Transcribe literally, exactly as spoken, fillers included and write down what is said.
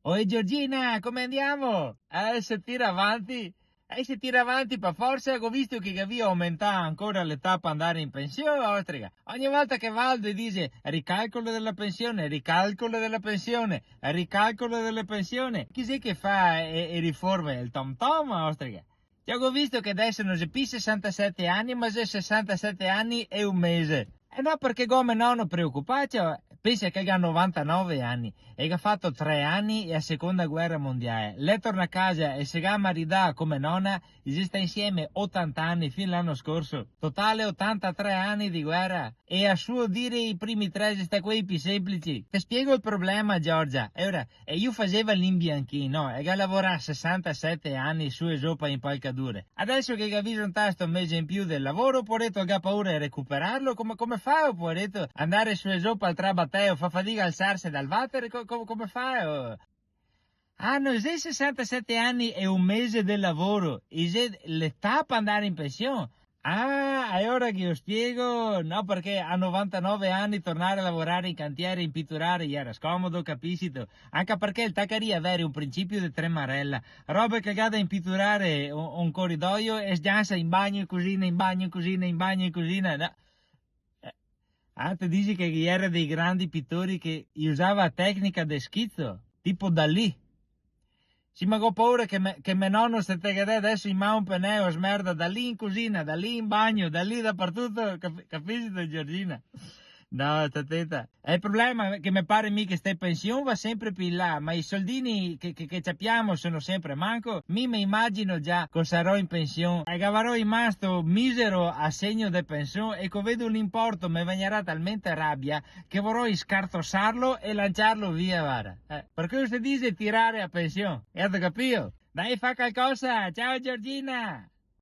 Oe Giorgina, come andiamo? Eh, se tira avanti. Eh, se tira avanti par forsa, go visto che gavì aumentà ancora l'età par andare in pension, ostrega. Ogni volta che Valdo dixe: "Ricalcolo della pensione, ricalcolo della pensione, ricalcolo delle pensione", chi xe che fa e, e riforme? El tom tom, ostrega. Cioè, go visto che adeso no xe pi sesantasete ani, ma xe sesantasete ani e un mese. Eh no, parché go me nono preocupà, cioè, pensa che el ga novantanove ani, e el ga fato tre ani e a seconda guera mondiale. L'è tornà casa e se ga maridà co me nona, i xe stà insieme otanta ani fin l'ano scorso. Totale otantatré ani de guera. E a suo dire i primi tre xe stà quei pi senplici. Te spiego el problema, Giorgia. E ora, e lu faseva l'imbianchin, no? E ga lavorà sesantasete ani su e zo pa inpalcadure. Adeso che el ga viso un tasto mese in più del lavoro, poareto, el ga paura de recuperarlo, come, come fa, poareto, andare su e zo pal trabateo, fa fadiga a alsarse dal vater, co-, co-, come fa, oh? Ah, no xe sesantasete ani e un mese de lavoro, e xe l'età pa andare in pension. Ah, e ora che lo spiego, no, parché a novantanove ani tornare a lavorare in cantiere, in piturare, iera scomodo, capisito? Anca parché el tacaria avere un principio de tremarela, robe che ga da inpiturare un, un coridoio e sgiansa in bagno, in cusina, in bagno, in cusina, in bagno, in cusina, no? Eh, ah, te disi che ghe iera dei grandi pitori che i usava a tecnica de schizo, tipo Dalì. Sì, ma go paura che me, che me nono se te ghe dà adeso in man un peneo, smerda, da lì in cusina, da lì in bagno, da lì dapartuto, cap-, capisito, Giorgina? No, sta tenta. E el problema xe che me pare mi che ste pension va sempre pi in là, ma i soldini che, che, che ciapiamo sono sempre manco. Mi me imagino già co sarò in pension e gavarò in man sto misero asegno de pension e co vedo l'inporto me vegnarà talmente rabia che vorò scartosarlo e lanciarlo via, vara. Eh, parché se dise tirare a pension. E gatu capìo? Dai, fa calcosa! Ciao, Giorgina!